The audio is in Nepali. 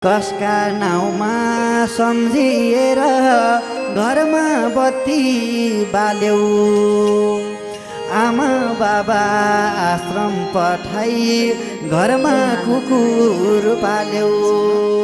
कसका नाउँमा सम्झिएर घरमा बत्ती बाल्यौ आमा बाबा आश्रम पठाई घरमा कुकुर पाल्यौ